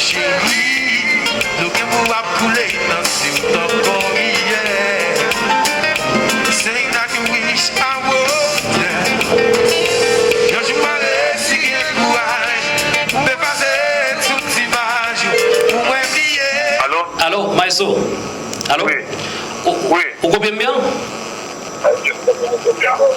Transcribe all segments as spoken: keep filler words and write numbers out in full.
Cheri, nou gen pou ap koule nan siw tankou riyè. Sing like you wish I was there. Yon jou m a resi gen kouraj pou m efase tout imaj ou pou mwen bliye. Alo? Alo, Maestro? Alo? Wi. Ou, ou, wi. Ou kopye m byen?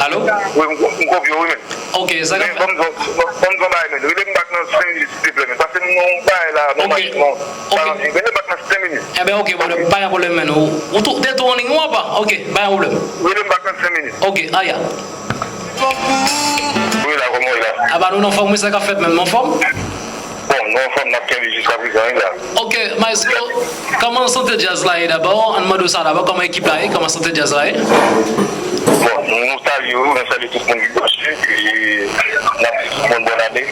Alo? Wi, m, m kopye w, wi, men. Ok, sa k ap fèt? Men, ban m di w, ban m di w yon bagay, men. Rele m bak nan senk minit, silvouplè, men. Pase m yon bagay la, nan machin, non. Ok. Rele m bak nan senk minit. Enben, ok, pwoblèm, pa gen pwoblèm, men. Ou, ou tou, te tou an liy ou apa? Ok, pa gen pwoblèm. Rele m bak nan senk minit. Ok, aya. Wi, la, kòman w ye la? Aba, nou nan fòm, wi, sa k ap fèt menm, nou anfòm? Bon, nou anfòm, n ap kenbe jiska prezan, wi, la. Ok, Maestro, kòman sante djaz la ye dabò? Ann mande w sa dabò, kòman ekip la ye? Kòman sante djaz la ye? Bon, nou, nou salye w, nou salye tout moun ki branche, epi n ap di tout moun bòn ane.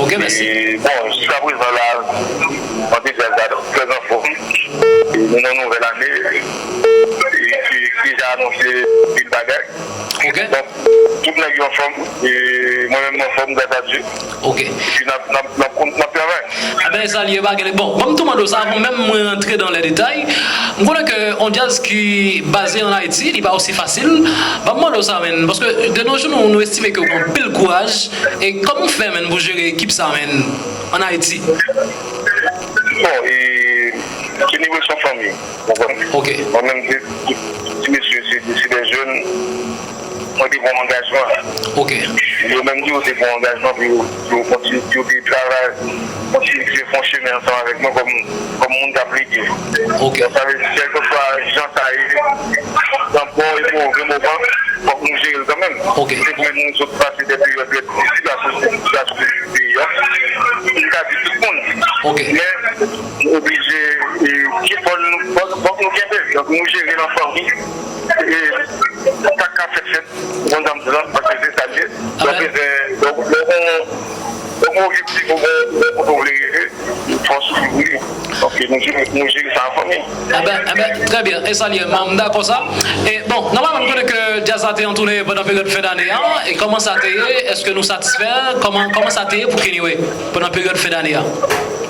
Ok, mèsi. E, bon, jiska prezan la, sante djaz la trè anfòm. E nou nan nouvèl ane, e ki, ki deja anonse pil bagay. Ok. Donk, tout nèg yo anfòm, e mwen menm m anfòm, gras a Dye. Ok. Epi n ap, n ap, n ap kon-, n ap travay. Enben, sa l ye, pa gen, bon, ban m tou mande w sa, avan menm mwen rantre dan lè detay, m konnen ke yon djaz ki baze an Ayiti, li pa osi fasil. Ban m mande w sa, menn, paske de nos jours, nou, nou estime ke w gen anpil kouraj. E kòman w fè, menn, pou jere ekip sa, menn, an Ayiti? Bon, e, Kenny West se yon fanmi, w konprann? Ok. Mwen menm, se, se, ti mesye, se, se de jèn, mwen te pran angajman. Ok. Yo menm tou, yo te pran angajman pou yo, pou yo kontinye, pou yo te travay, kontinye fè yon chemen ansanm avèk mwen kòm, kòm moun k ap lide. Ok. Donk, sa vle di, kèlkeswa jan sa ye, nan bon e move moman, fòk nou jere l kanmenm. Ok. Se vre, nou sot pase de peryòd trè difisil akoz de sitiyasyon politik peyi a. M ka di tout moun. Ok. Men, nou oblije, e, ki fò nou, fò, fòk nou kenbe. Donk, nou jere nan fanmi. E, sa k ka fèt, fèt. Ou konn sa m di la, paske se sa l ye. Donk, e, donk, donk, on, donk, on objektif, ou gen, ou gen kote w vle rive, fò w swiv li. Donk, nou jere, nou jere sa an fanmi. Enben, enben, trè byen. E sa l ye, m, m dakò sa. E, bon, nòmalman, nou konnen ke djaz la te an toune pandan peryòd fen dane a. E kòman sa te ye? Èske nou satisfè? Kòman, kòman sa te ye pou Kenny Way pandan peryòd fen dane a?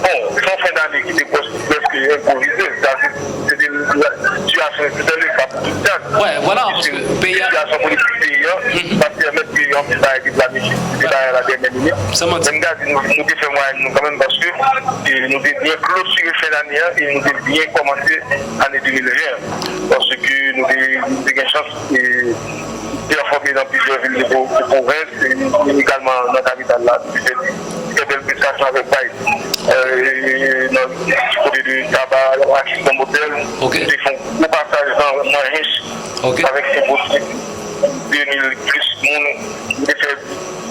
Bon, se yon fen dane ki te prèske, prèske enpwovize. Sa se, se te la sitiyasyon, se te le ka pou tout djaz. Wè, vwala, paske peyi a, sitiyasyon politik peyi a, mhm, pa t pèmèt ke anpil bagay te planifye. Se te bagay la dènye minit. San manti. Men m ka di nou, nou te fè mwayèn nou kanmenm paske, e, nou te byen klotire fen dane a e nou te byen kòmanse ane de mil ven an. Paske nou te, nou te gen chans, e, pèfòme nan plizyè vil de pwo-, de pwovens, e, egalman nan kapital la, nou te fè, fè bèl prestasyon avèk Vibes. E, nan, di kote de Taba, Akis nan Motèl, ok, nou te fè yon gwo pasaj nan, nan Hinche, ok, avèk Senposib, de mil plis moun, nou te fè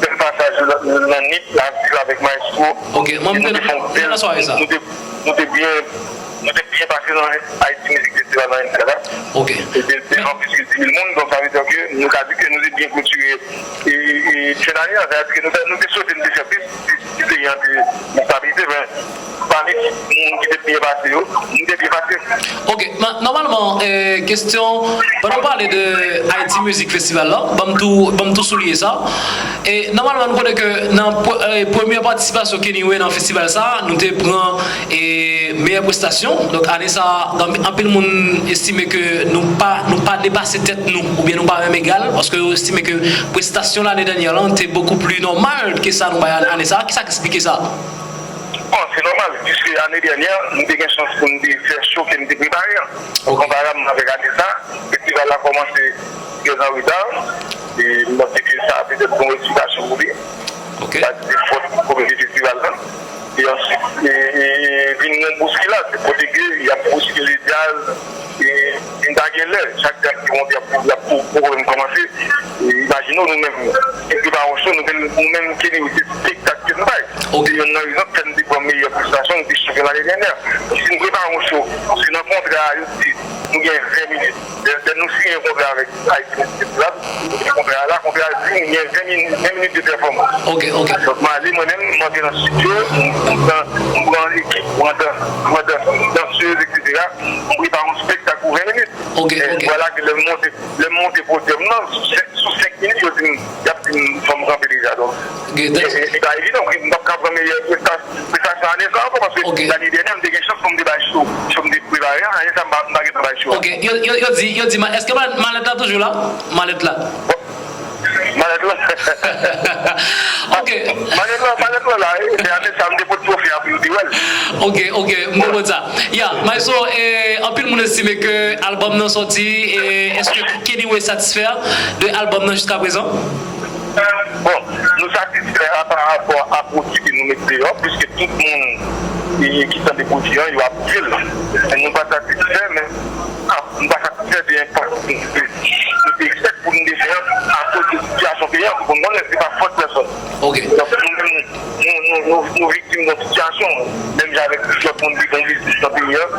bèl pasaj nan, nan Nip, Lavil avèk Maestro. Ok, mwen, e nou te fè yon bèl, nan sware sa, nou te, nou te byen, nou te byen pase nan Haiti Music Festival nan M T L la. Ok. E te, te ranpli plis ke dis mil moun, donk sa vle di ke nou ka di ke nou te byen klotire e, e, fen dane a. Sa vle di ke nou te, nou te swete nou te fè plis, si, si peyi a te nan estabilite, men pami moun ki te byen pase yo, nou te byen pase. Ok, nòmalman, e, kesyon, pandan w pale de Haiti Music Festival la, ban m tou, ban m tou souliye sa. E nòmalman, nou konnen ke nan pre-, e, premye patisipasyon Kenny Way nan festival sa, nou te pran, e, meyè prestasyon. Donk, ane sa, anpil moun estime ke nou pa, nou pa depase tèt nou, oubyen nou pa menm egal, paske yo estime ke prestasyon lane dènyè lan te bokou pli nòmal ke sa nou bay ane sa. Kisa k eksplike sa? Bon, se nòmal, piske ane dènyè, nou te gen chans pou nou te fè cho ke nou te prepare an. Ok. Konparabman avèk ane sa, festival la kòmanse trè an reta. E m panse ke sa petèt gon eksplikasyon pou li. Ok. Sa se fòt komite festival la. E answit, e, e, e vin yon bouskilad, kote ke y ap bouskile djaz, e, vin pa gen lè. Chak djaz ki monte, y ap, y ap pou, pou pwoblèm kòmanse. E imajine w, nou menm, ki prepare yon cho, nou menm, nou menm, Kenny West, se spektak ke nou bay. Ok. Se youn nan rezon k fè nou te pran meyè prestasyon, nou te chanpyon lane dènyè. Si nou prepare yon cho, se nan kontra a, yo di nou gen ven minit. Lè, lè nou siyen yon kontra avèk Haiti Music Festival, nou siyen kontra a la, kontra a di nou gen ven minit, ven minit de pèfòmans. Ok, ok. Donk, m ale, mwen menm, m antre nan estidyo, m, m pran, m pran ekip, m pran dans, m pran dans, dansez, etsetera. M prepare yon spektak pou ven minit. Ok, e ok. Vwala ke lè m monte, lè m monte podyòm nan, sou senk, sou senk minit, yo di m, y ap di m, fò m kanpe deja. Li pa evidan, m p ap ka pran meyè prestasyon ane sa ankò, paske lane dènyè, m te gen chans pou m te bay cho, cho m te prepare an, ane sa, m pa, m pa gentan bay cho a. Ok, yo, yo, yo di, yo di, ma, èske ma-, malèt la toujou la? Malèt la. Malèt la. Ok. Malèt la, malèt la la, e, se ane sa, m te pot twofe a pou yo te wè l. Ok, ok, m konprann sa. Ya, Maestro, e, anpil moun estime ke albòm nan sòti, e, èske Kenny Way satisfè de albòm nan jiska prezan? Bon, nou satisfè a pa rapò a pwodui ke nou met deyò, piske tout moun ki, ki tande pwodui an, yo apwouve l. Men nou pa satisfè, men nou pa satisfè de enpak nou te, nou te ekspèk pou nou te fè an, akoz de sitiyasyon peyi an, pou nou konnen se pa fòt pèsòn. Ok. Donk, nou menm, nou, nou, nou, nou viktim yon sitiyasyon, menm jan avèk lòt moun ki gen biznis nan peyi an,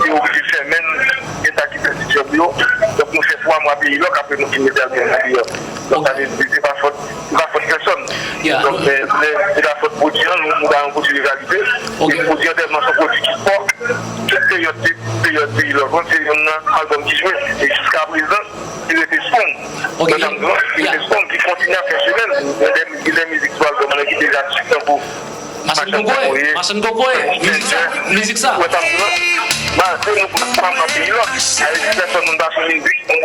yo oblije fèmen l, gen sa ki fè sitiyasyon yo. Donk, nou fè twa mwa peyi lòk, apre nou vin mete albòm nan deyò. Donk, sa vle di, se pa fòt, se pa fòt pèsòn. Donk, se, se, se pa fòt pwodui an, nou, nou ba yon pwodui de kalite. E pwodui an tèlman se yon pwodui ki fò, tout peryòd, peryòd peyi lòk, se youn nan albòm ki jwe. E jiska prezan, li rete strong. Ou konprann? Li rete strong, ki kontinye ap fè chemen l. Gen de, gen de mizik sou albòm nan ki deja tchip tankou Machann Kokoye, Machann Kokoye, mizik sa, mizik sa. Ou konprann? Ba, se nou pou nou pa nan peyi lòk. Ayiti, pèsòn moun pa sou mizik, moun,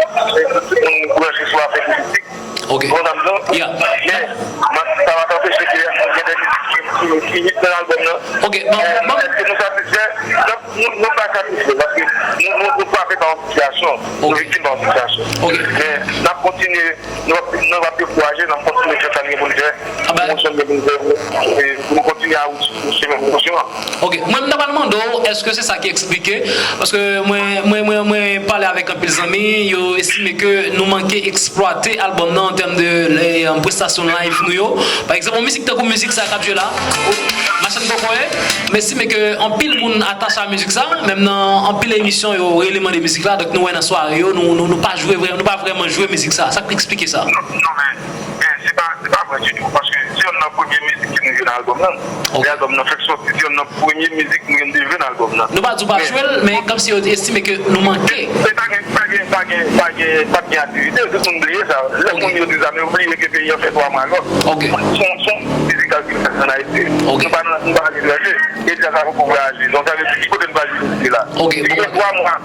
moun branche sou afè politik. Ok. Ou konprann? Men, sa pa t anpeche ke gen de mizik ki, ki, ki hit nan albòm nan. Ok, bon, bon. Èske nou satisfè? Nou, nou pa satisfè, paske nou, nou, nou frape pa yon sitiyasyon, nou viktim pa yon sitiyasyon. Men, n ap kontinye, nou, nou p ap dekouraje, n ap kontinye fè sa n gen pou n fè, pwomosyon n gen pou n fè, e, pou nou kontinye a wout, chemen pwomosyon an. Ok, mwen, m ta pral mande w, èske se sa ki eksplike? Paske mwen, mwen, mwen, mwen pale avèk anpil zanmi, yo estime ke nou manke eksplwate albòm nan an tèm de, e, prestasyon live nou yo. Pa egzanp, yon mizik tankou mizik sa k ap jwe la, Machann Kokoye, m estime ke anpil moun atache a mizik sa, menm nan anpil emisyon yo rele mande mizik la, donk nou wè nan sware yo, nou, nou, nou pa jwe vrè, nou pa vrèman jwe mizik sa. Sa k eksplike sa? Non, non, men, men se pa, se pa vrè ditou, paske se youn nan premye mizik ki nou jwe nan albòm nan. Ok. Lè albòm nan fèk sòti, se youn nan premye mizik nou te jwe nan albòm nan. Nou pa di w pa jwe l, men kòmsi yo estime ke nou manke. Men pa gen, pa gen, pa gen, pa gen, pa t gen aktivite, tout moun bliye sa. Lè moun yo di sa, men yo bliye ke peyi an fè twa mwa lòk. Ok. Se yon, se yon mizikal ki fèt an Ayiti. Ok. Nou pa nan, nou pa aletranje. E sa, sa poko vwayaje. Donk, sa vle di, ki kote nou pral jwe mizik la? Ok, bon. Gen twa mwa,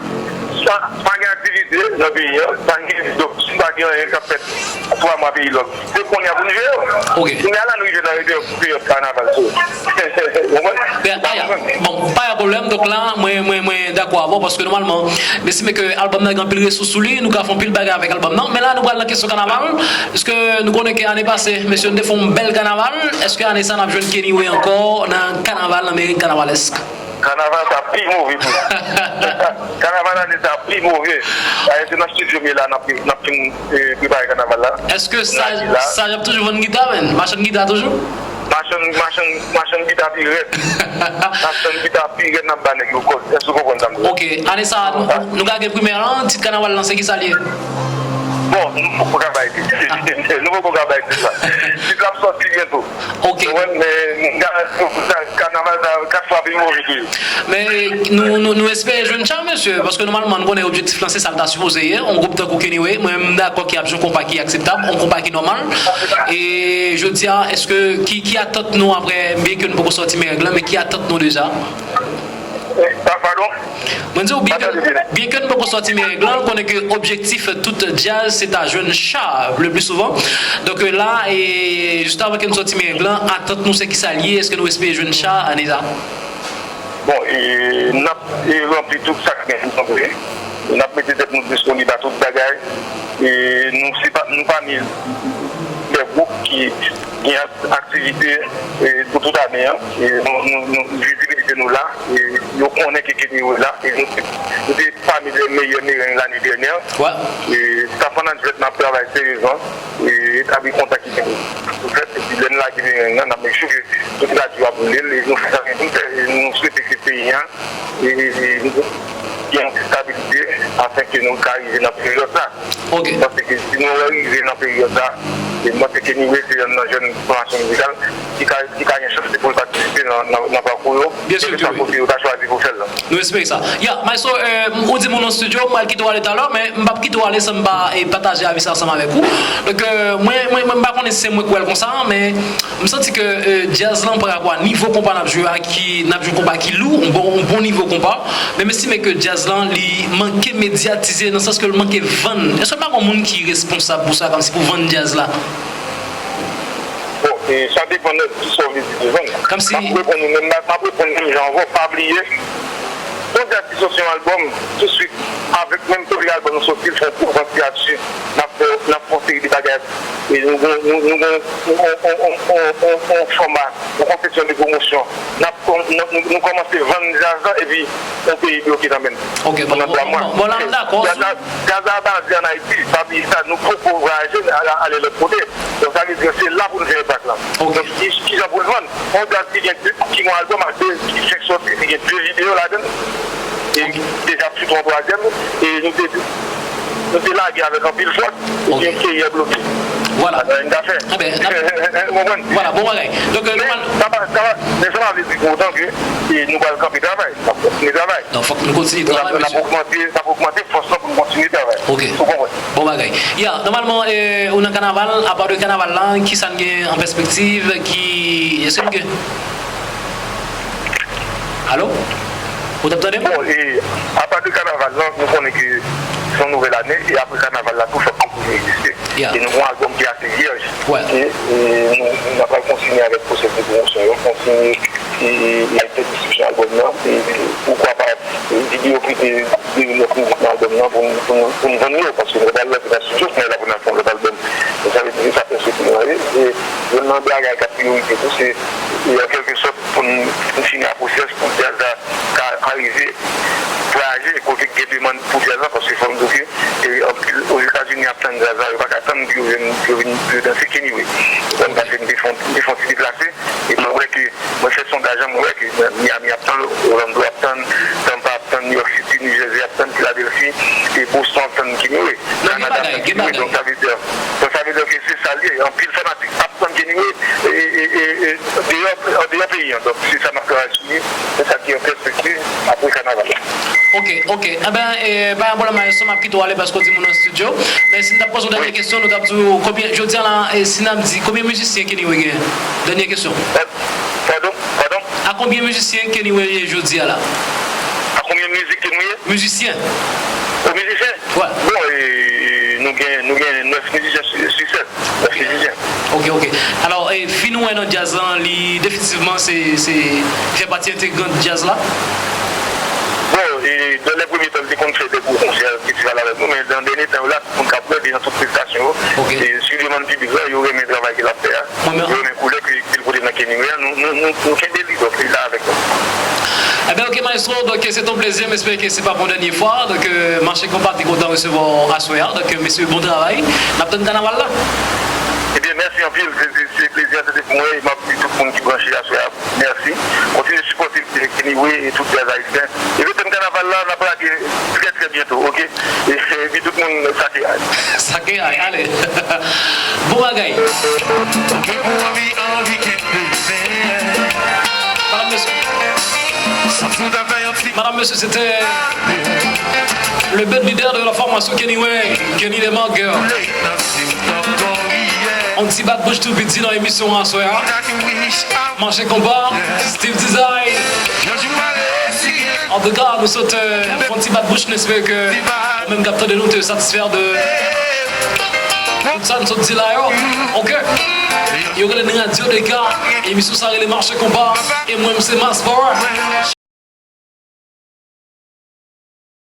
sa, pa gen aktivite nan peyi an, pa gen, donk, si pa gen anyen k ap fèt, twa mwa peyi lòk. Se kounye a pou n jwe yo. Ok. Kounye a la, nou rive nan peryòd, peryòd kanaval tou. Ou konprann? Ben, pa gen pwoblèm. Bon, pa gen pwoblèm. Donk la, mwen, mwen, mwen dakò avè w, paske nòmalman, m estime ke albòm nan gen anpil resous sou li, nou ka fè anpil bagay avèk albòm nan. Men la, nou pral nan kesyon kanaval, piske nou konnen ke ane pase, mesye, nou te fè yon bèl kanaval. Èske ane sa, n ap jwenn Kenny Way ankò nan kanaval, nan meri kanavalèsk? Kanaval sa pi move pou nou. Kanaval ane sa pi move. Dayè, se nan estidyo m ye la, n ap, n ap fin, e, prepare kanaval la. Èske Saj, Saj ap toujou vann gita, menn? Machann gita toujou? Machann, machann, machann gita pi rèd. Machann gita pi rèd, n ap ba nèg yo kòd. Èske w konprann sa m di w? Ok, ane sa, nou, nou ka gen primè lan, tit kanaval lan, se kisa l ye? Bon, nou poko ka bay tit. Nou poko ka bay tit la. Tit la ap sòti byento. Ok. Ou konprann? Men, m garanti w, sa, kanaval sa, kat fwa pi move toujou. Men, nou, nou, nou espere jwenn Cha, mesye, paske nòmalman, nou konnen objektif lan, se sa l ta sipoze ye. Yon gwoup tankou Kenny Way, mwen, m dakò ke y ap jwe yon konpa ki akseptab, yon konpa ki nòmal. E jodi a, èske, ki, ki atant nou apre, byenke nou poko sòti Men Règ lan, men ki atant nou deja? Pa-, padon? Mwen di w, byenke, byenke n poko sòti Men Règ lan, konnen ke objektif tout djaz se ta jwenn Cha le pli souvan. Donk, euh, la, e jis avan ke n sòti Men Règ lan, atant nou se kisa l ye? Èske nou espere jwenn Cha ane sa? Bon, e, n ap, e, ranpli tout sa k gen pou ranpli. N ap mete tèt nou disponib a tout bagay. E nou se pa, nou pami de gwoup ki gen ak-, aktivite, e, pou tout ane an. E nou, nou, nou, vizibilite nou la. E yo konnen ke Kenny Way la. E nou te, nou te pami de meyè mereng lane dènyè. E staff Management n ap travay seryezman. E etabli kontak ki gen pou fèt. Epi lè n lage mereng nan, n ap make sure ke tout radyo ap boule l. E nou fè sa pou n fè. E nou swete ke peyi an, e, e, gen yon ti stabilite. afenke nou ka rive nan peryòd sa. Ok. M panse ke si nou rive nan peryòd sa, e m panse ke Kenny Way se yonn nan jèn fòmasyon mizikal ki ka, ki ka gen chans pou l patisipe nan, nan, nan pakou yo, kèlkeswa kote yo ta chwazi pou fè l lan. Nou espere sa. Ya, Maestro, euh, ou di m ou nan estidyo, m pral kite w ale talè, men m p ap kite w ale san m pa, e, pataje avi sa ansanm avèk ou. Donk, euh, mwen, mwen, mwen, m pa konnen si se mwen k wè l konsa, men m santi ke, euh, djaz lan pa rapò a nivo konpa n ap jwe a, ki, n ap jwe konpa ki lou, yon bon, yon bon nivo konpa, men m estime ke djaz lan, li manke medyatize nan sans ke l manke vann. Èske pa gen moun ki responsab pou sa, kòmsi pou vann djaz la? Bon, e, sa depann de kisa w vle di de vann. Kòmsi m ap reponn ou menm, m ap reponn menm jan avè w, pa bliye. Yon djaz ki soti yon albòm, touswit, avèk menm premye albòm nou soti, l fè yon gwo vant siyati, n ap fè, n ap fè yon seri de bagay, e nou gon, nou, nou gon yon, yon, yon, yon, yon, yon fòma, yon konsepsyon de pwomosyon. N ap kòm-, nou, nou, nou kòmanse vann djaz la, epi yon peyi bloke nan men n. Ok, bon, pandan twa mwa. Bon, bon, la, m dakò. Djaz la, djaz la baze ann Ayiti, pa bliye sa, nou poko vwayaje, ale, ale lòt kote. Donk, sa vle di, se la pou n fè enpak lan. Ok. Donk, ki, ki jan pou n vann? Yon djaz ki gen de, ki gen yon albòm ak de, ki fèk soti, ki gen de videyo ladan l. E deja sot yon twazyèm, e nou te, nou te lage avèk anpil fòs, epi yon keyè bloke. Vwala. Sa se yon zafè. Enben, n ap, ou konprann? Vwala, bon bagay. Donk, euh, men, nòmal, sa pa, sa pa, men sa pa vle di pou otan ke, e, nou pral kanpe travay. N ap kontinye travay. Non, fòk nou kontinye travay, mesye. N ap ogmante, n ap ogmante fòs lan pou n kontinye travay. Ok. Ou konprann? Bon bagay. Ya, nòmalman, e, ou nan kanaval, apa de kanaval la, kisa n gen an pèspektiv, ki, èske n gen? Alo? Ou t ap tande m? Bon, e, apa de kanaval la, nou konnen ke se yon nouvèl ane, e apre kanaval la, tou fòk kontinye egziste. Ya. E nou gen yon albòm ki ase vyèj. Wè. E, e nou, nou pral kontinye avèk pwosès de pwomosyon yo, kontinye, e, e, e fè distribisyon albòm nan, e, e, poukwa pa, e, videyo ki te devlope mizik nan albòm nan pou n, pou n, pou n vann yo, paske nou pral lanse nan estidyo, kounye a la pou n al fè yon lòt albòm. Donk, sa vle di, se sa pèspektiv nou ye. E, youn nan bagay k ap priyorite tou, se, e, an kèlke sòt, pou n, pou n fini a pwosès, pou djaz la ka arive vwayaje kote k gen demann pou djaz la, paske fò n di w ke, e, anpil Ozetazini ap tann djaz la, yo pa ka tann pou yo vin, pou yo vin, pou yo danse Kenny Way. Ou konprann, paske m te fè, m te fè yon ti deplase, e mwen wè ke, mwen fè sondaj lan, mwen wè ke Miami ap tann, Orlando ap tann, Tampa ap tann, New York City, New Jersey ap tann, Philadelphie, e Boston ap tann Kenny Way. Kanada ap tann Kenny Way, donk sa vle di, donk sa vle di ke se sa l ye, anpil fanatik ap tann Kenny Way, e, e, e, e, deyò, andeyò peyi an. Donk, se sa m ap travay sou li. Se sa ki an pèspektiv apre kanaval la. Ok, ok. Enben, e, pa gen pwoblèm, Maestro, m ap kite w ale paske w di m ou nan estidyo. Men si n t ap poze w dènye kesyon, nou t ap di w konbyen, jodi a la, e, si n ap di, konbyen mizisyen Kenny Way genyen? Dènye kesyon. Padon? Padon? A konbyen mizisyen Kenny Way ye jodi a la? A konbyen mizik ke nou ye? Mizisyen. O, mizisyen? Wè. Bon, e, nou gen, nou gen nèf mizisyen sou, sou sèn. Nèf mizisyen. Ok, ok. Alò, e, fi nou wè nan djaz lan, li definitivman se, se, li fè pati entegran djaz la? Bon, e, dan lè premye tan, li te konn fè de gwo konsè festival avèk nou, men dan dènye tan yo la, tout moun k ap wè li nan tout prestasyon yo. Ok. E, sou demann piblik la, yo renmen travay ke l ap fè a. Mwen menm. Yo renmen koulè ke, ke l pote nan Kenny Way a. Nou, nou, nou, nou kenbe li, donk li la avèk nou. Enben, ok, Maestro, donk se te yon plezi, m espere ke se pa pou dènye fwa. Donk, euh, Mache Konpa te kontan resevwa w aswè a. Donk, euh, mesye, bon travay. N ap tann kanaval la. Ebyen, mèsi anpil. Se, se, se plezi a, se te pou mwen. E m ap di tout moun ki branche aswè a, mèsi. Kontinye sipòte Kenny Way e tout djaz ayisyen. E ret tann kanaval la, n ap lage trè, trè byento, ok? E, epi tout moun, sa ke ay. Sa ke ay, ale. Bon bagay. Madame, monsieur. Madame, monsieur, c'était le band leader de la formation Kenny Way, Kenny Desmargues. On ti bat bouch tou piti nan emisyon an aswè a. Mache Konpa, Steve Design. Antouka, nou sot, euh, fè yon ti bat bouch, nou espere ke ou menm k ap tande nou te satisfè de tout sa nou sot di la yo. Ok. Yo rele n Radio Deka. Emisyon sa rele Mache Konpa. E mwen, se Mass Power.